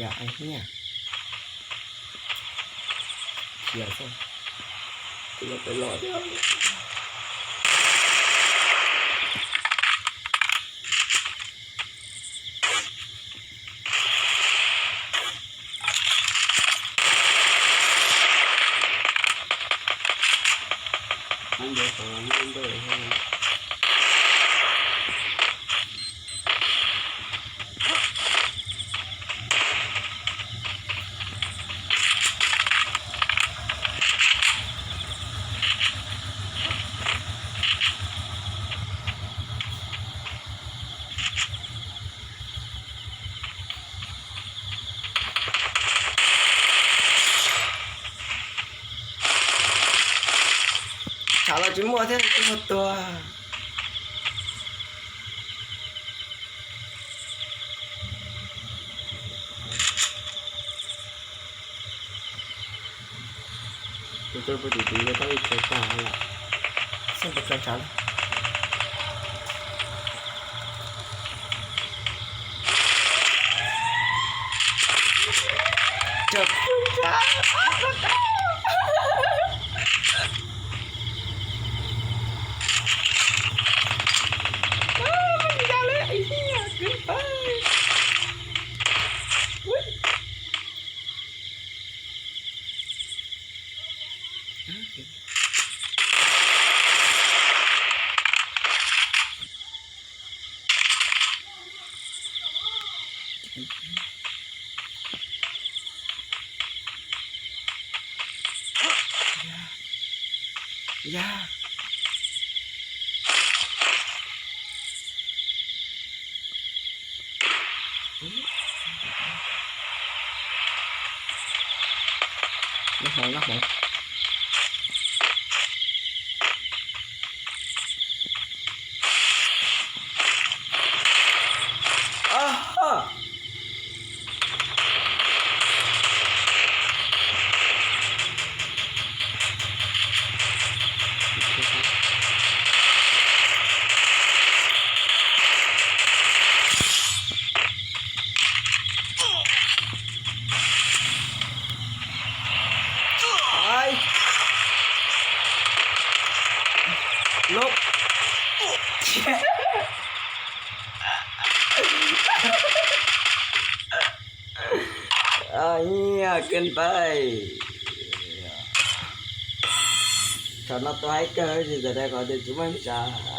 Yam ai thiab. Khiav xwb. Kuv yuav pem los thiab. Tshav los tsis muaj thiab, tsis muaj tuag. Tus tuaj puag tim tus yuav tau ib tug tag lawm. Xyov puas tso tshav lawm. Cov phooj ywg, ua li cas li, ib tiag kwv pawg. Ub, Yag. Noj hmoov, noj hmoov. Ai. Lub. Ai, ken pais. Thaum no tau haib kawg, tsis tau dai qhov tias tsis muaj ntsa.